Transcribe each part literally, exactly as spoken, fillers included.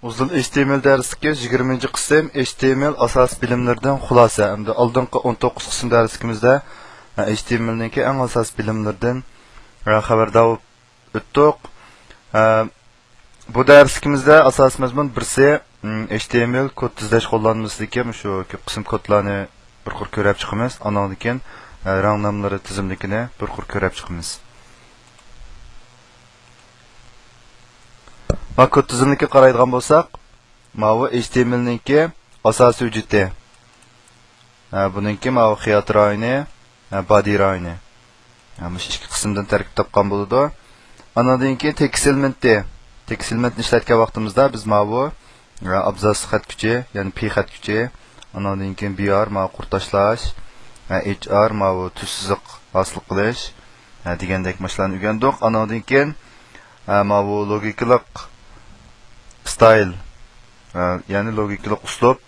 ئۇزۇن ئېچ تى ئېم ئېل دەرسلىكى يىگىرمىنچى قىسىم، ئېچ تى ئېم ئېل ئاساسىي بىلىملىرىدىن خۇلاسە. ئەمدى ئالدىنقى ئون توققۇز قىسىم دەرسلىكىمىزدە، ھە، ئېچ تى ئېم ئېلنىڭكى ئەڭ ئاساسىي بىلىملىرىدىن، ھە، خەۋەردار بولۇپ ئۆتتۇق. ھە، بۇ دەرسلىكىمىزدە ئاساسىي مەزمۇن بىرسى، م، ئېچ تى ئېم ئېل كود تۈزلەش قوللانمىسىدىكى مۇشۇ كۆپ قىسىم كودلارنى بىر قۇر كۆرۈپ چىقىمىز. ئانىڭدىن كېيىن، ھە، رەڭ ناملىرى تىزىملىكىنى بىر قۇر كۆرۈپ چىقىمىز. ۋە كود تىزىملىكىگە قارايدىغان بولساق، ماۋۇ ئېچ تى ئېم ئېلنىڭكى ئاساسىي ھۆججىتى. ھە، بۇنىڭكى ماۋۇ خىيات رايونى، ھە، بادى رايونى. ھە، مۇشۇ ئىككى قىسىمدىن تەركىب تاپقان بولىدۇ. ئانىڭدىن كېيىن تېكىست ئېلېمېنتى. تېكىست ئېلېمېنتنى ئىشلەتكەن ۋاقتىمىزدا بىز ماۋۇ، ھە، ئابزاس خەت كۈچى، يەنى پى خەت كۈچى. ئانىڭدىن كېيىن بىي ئار، ماۋۇ قۇر تاشلاش، ھە، ئېچ ئار، ماۋۇ تۈز سىزىق ھاسىل قىلىش، ھە، دېگەندەك ماشۇلارنى ئۆگەندۇق. ئانىڭدىن كېيىن، ھە، ماۋۇ لوگىكىلىق ستايل، ھە، يەنى لوگىكىلىق ئۇسلۇب.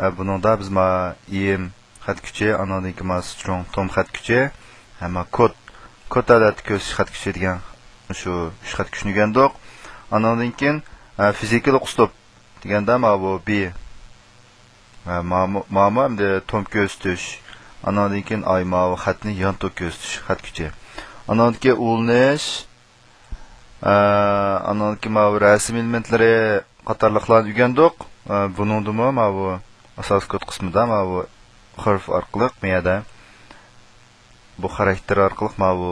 ھە، بۇنىڭدا بىز ما ئىم خەت كۈچى، ئانىڭدىن كېيىن ما سترونگ توم خەت كۈچى، ھە، ما كود، كود ھالەتتە كۆرسىتىش خەت كۈچى دېگەن شۇ ئۈچ خەت كۈچنى ئۆگەندۇق. ئانىڭدىن كېيىن، ھە، فىزىكىلىق ئۇسلۇب دېگەندە ماۋۇ بى، ھە، مامۇ، مامۇ ئەمدى توم كۆرسىتىش. ئانىڭدىن كېيىن ئاي ماۋۇ خەتنى يانتۇ كۆرسىتىش خەت كۈچى. ئانىڭدىن كېيىن ئۇلىنىش، ئە، ئانىڭدىن كېيىن ماۋۇ رەسىم ئېلېمېنتلىرى قاتارلىقلارنى ئۆگەندۇق. ئە، بۇنىڭدىمۇ ماۋۇ ئاساسىي كود قىسمىدا ماۋۇ خەرپ ئارقىلىق بۇ يەردە بۇ خاراكتېر ئارقىلىق ماۋۇ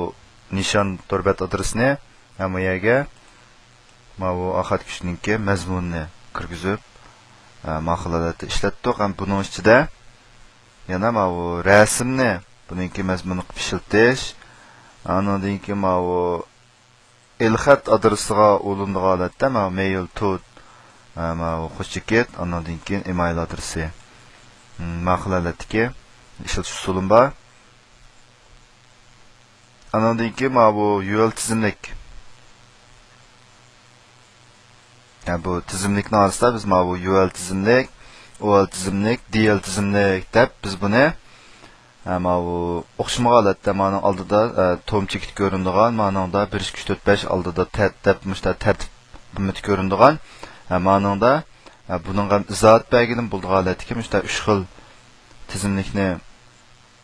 نىشان تور بەت ئادرېسىنى ھەم بۇ يەرگە ماۋۇ ئاخىرقى كۈچنىڭكى مەزمۇنىنى كىرگۈزۈپ، ئە، ماقۇل ھالەتتە ئىشلەتتۇق. ھەم بۇنىڭ ئىچىدە يەنە ماۋۇ رەسىمنى بۇنىڭكى مەزمۇنى قىلىپ ئىشلىتىش، ئانىڭدىن كېيىن ماۋۇ ئېلخەت ئادرېسىغا ئۇلىنىدىغان ھالەتتە ماۋۇ مېيل تو، ئە، ماۋۇ خوش چېكىت، ئانىڭدىن كېيىن ئىمېيل ئادرېسى. م، ماقۇل ھالەتتىكى ئىشلىتىش ئۇسۇلۇم بار. ئانىڭدىن كېيىن ماۋۇ يۇ ئېل تىزىملىك. يەنى بۇ تىزىملىكنىڭ ئارىسىدا بىز ماۋۇ يۇ ئېل تىزىملىك، ئو ئېل تىزىملىك، دى ئېل تىزىملىك دەپ بىز بۇنى، ھە، ماۋۇ ئوخشىمىغان ھالەتتە مانىڭ ئالدىدا، ئە، توم چېكىت كۆرۈنىدىغان، مانىڭدا بىر، ئىككى، ئۈچ، تۆت، بەش ئالدىدا تەت دەپ مۇشۇنداق تەرتىپ ھۆكۈمىتى كۆرۈنىدىغان. ھە، مانىڭدا، ھە، بۇنىڭغا ھەم ئىزاھات بەرگىلىمۇ بولىدىغان ھالەتتىكى مۇشۇنداق ئۈچ خىل تىزىملىكنى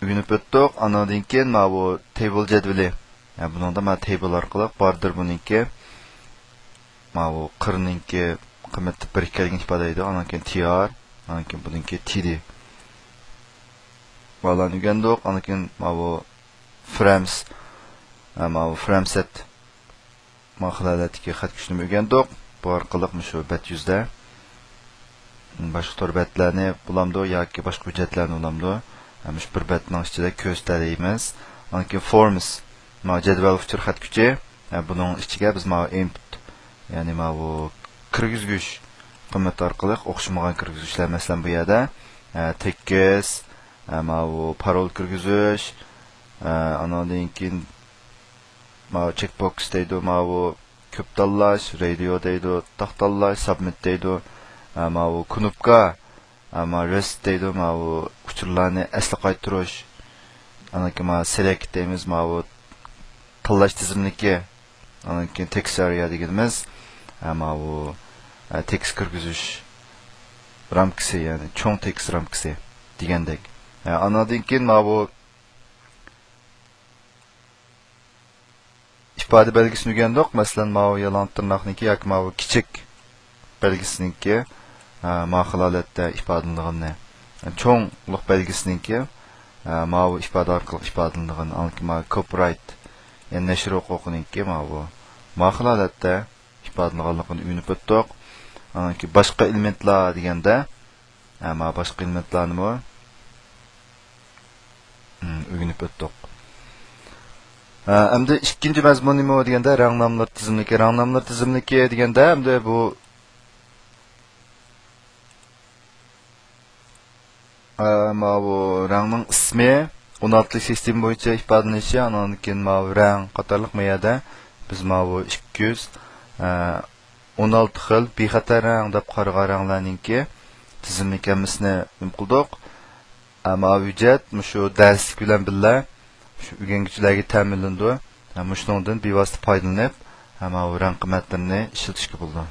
ئۆگىنىپ ئۆتتۇق. ئانىڭدىن كېيىن ماۋۇ تەيبىل جەدۋىلى. يەنى بۇنىڭدا مانا تەيبىل ئارقىلىق باردىر بۇنىڭكى. ماۋۇ قىرنىڭكى قىممىتى بىرگە كەلگەن ئىپادىلەيدۇ. ئانىڭ كېيىن تى ئار، ئانىڭ كېيىن بۇنىڭكى تى دى. ماۋۇلارنى ئۆگەندۇق. ئانىڭ كېيىن ماۋۇ فرەمس، ھە، ماۋۇ فرەمسەت. ماقۇل ھالەتتىكى خەت كۈچنىمۇ ئۆگەندۇق. بۇ ئارقىلىق مۇشۇ بەت يۈزىدە باشقا تور بەتلەرنى بولامدۇ ياكى باشقا ھۆججەتلەرنى بولامدۇ، مۇشۇ بىر بەتنىڭ ئىچىدە كۆرسىتەلەيمىز. ئاندىن كېيىن فورمس، مانا جەدۋەل ئۇچۇر خەت كۈچى. بۇنىڭ ئىچىگە بىز ماۋۇ ئىنپۇت، يەنى ماۋۇ كىرگۈزگۈچ قىممىتى ئارقىلىق ئوخشىمىغان كىرگۈزگۈچلەر، مەسىلەن، بۇ يەردە تېكىست، ماۋۇ پارول كىرگۈزۈش، ئانىڭدىن كېيىن ماۋۇ چېكبوكس دەيدۇ، ماۋۇ كۆپ تاللاش، رادىيو دەيدۇ، تاق تاللاش، سابمىت دەيدۇ، ھە، ماۋۇ كۇنۇپكا، ھە، ماۋۇ رېست دەيدۇ، ماۋۇ ئۇچۇرلارنى ئەسلى قايتۇرۇش، ئاندىن كېيىن ماۋۇ سېلېكت دەيمىز، ماۋۇ تاللاش تىزىملىكى، ئاندىن كېيىن تېكىست ئارىيا دېگىنىمىز، ھە، ماۋۇ، ھە، تېكىست كىرگۈزۈش رامكىسى، يەنى چوڭ تېكىست رامكىسى دېگەندەك. ھە، ئاندىن كېيىن ماۋۇ ئىپادە بەلگىسىنى ئۆگەندۇق. مەسىلەن، ماۋۇ يالاڭ تىرناقنىڭكى ياكى ماۋۇ كىچىك بەلگىسىنىڭكى، ئە، ماقۇل ھالەتتە ئىپادىلىنىدىغىنىنى، چوڭلۇق بەلگىسىنىڭكى، ئە، ماۋۇ ئىپادە ئارقىلىق ئىپادىلىنىدىغىنى، ئاندىن كېيىن ماۋۇ كوپىرايت، يەنى نەشر ھوقۇقىنىڭكى ماۋۇ ماقۇل ھالەتتە ئىپادىلىنىدىغانلىقىنى ئۆگىنىپ ئۆتتۇق. ئاندىن كېيىن باشقا ئېلېمېنتلار دېگەندە، ئەمما باشقا ئېلېمېنتلارنىمۇ، م، ئۆگىنىپ ئۆتتۇق. ئە، ئەمدى ئىككىنچى مەزمۇن نېمە دېگەندە، رەڭ ناملىرى تىزىملىكى. رەڭ ناملىرى تىزىملىكى دېگەندە، ئەمدى بۇ، ئە، ماۋۇ رەڭنىڭ ئىسمى، ئون ئالتىلىك سىستېما بويىچە ئىپادىلىنىشى، ئاندىن كېيىن ماۋۇ رەڭ قاتارلىق ما يەردە بىز ماۋۇ ئىككى يۈز، ئە، ئون ئالتە خىل بىخەتەر رەڭ دەپ قارىغان رەڭلەرنىڭكى تىزىملىك ھەممىسىنى نېمە قىلدۇق؟ ئە، ماۋۇ ھۆججەت مۇشۇ دەرسلىك بىلەن بىللە مۇشۇ ئۆگەنگۈچىلەرگە تەمىنلىنىدۇ. ئە، مۇشۇنىڭدىن بىۋاسىتە پايدىلىنىپ، ئە، ماۋۇ رەڭ قىممەتلىرىنى ئىشلىتىشكە بولىدۇ.